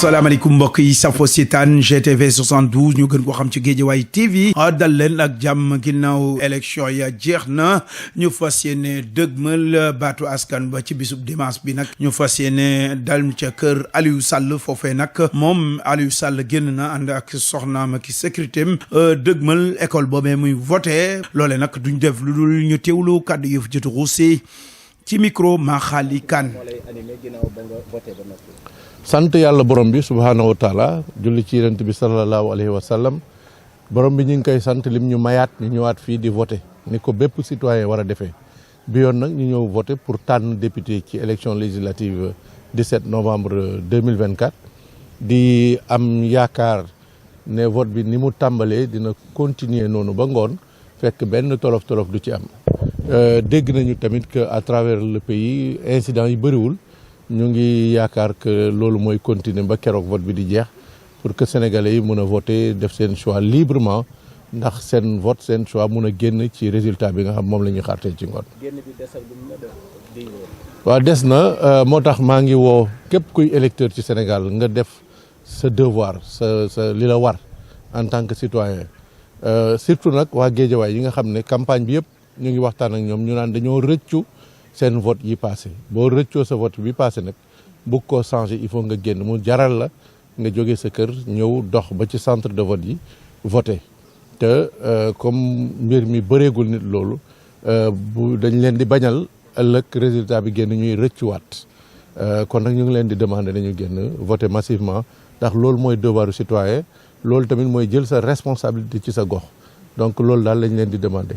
asalaamaaleykum mbokk yi safo seetaan GTV 72 ñu gën koo xam ci Guédiawaye TV dal leen ak jàmm ginnaaw élection ya jeex na ñu fas yéene dëgmal baatu askan ba ci bisub dimanche bi nag ñu fas yéene dal ca kër Aliou Sall foofee nag moom Aliou Sall génn na ànd ak soxnaam ak sécurité am dëgmal école boobee muy voté loole nag duñ def lu dul ñu teewlu kàddu yëf jëtu ruusee ci micro Maxali Kane. sant yàlla borom bi subhaanahu wa taala julli ci yonent bi sallallahu alayhi wa sallam borom bi ñu ngi koy sant lim ñu mayaat ñu ñëwaat fii di voté ni ko bépp citoyen war a defee bi yoon nag ñu ñëw voté pour tànn député ci élection législative 17 novembre 2024 di am yaakaar ne vote bi ni mu tàmbalee dina continuer noonu ba ngoon fekk benn tolof-tolof du ci am dégg nañu tamit que à travers le pays incident yi bëriwul ñu ngi yaakaar que loolu mooy continuer ba keroog vote bi di jeex pour que sénégalais yi mën a voter def seen choix librement ndax seen vote seen choix mën a génn ci résultat bi nga xam moom la ñuy xaartee ci ngoon. waaw des na moo tax maa ngi woo képp kuy électeur ci Sénégal nga def sa devoir sa li la war en tant que citoyen surtout nag waa Guédiawaye yi nga xam ne campagne bi yëpp ñu ngi waxtaan ak ñoom ñu naan dañoo rëccu seen vote yi passé boo rëccoo sa vote bi passé nag bu ko changer il faut nga génn mu jaral la nga jógee sa kër ñëw dox ba ci centre de vote yi voté te comme mbir mi bëreegul nit loolu bu dañ leen di bañal ëllëg résultat bi génn ñuy rëccuwaat kon nag ñu ngi leen di demander nañu génn voté massivement ndax loolu mooy devoiru citoyen loolu tamit mooy jël sa responsabilité ci sa gox donc loolu daal lañ leen di demander.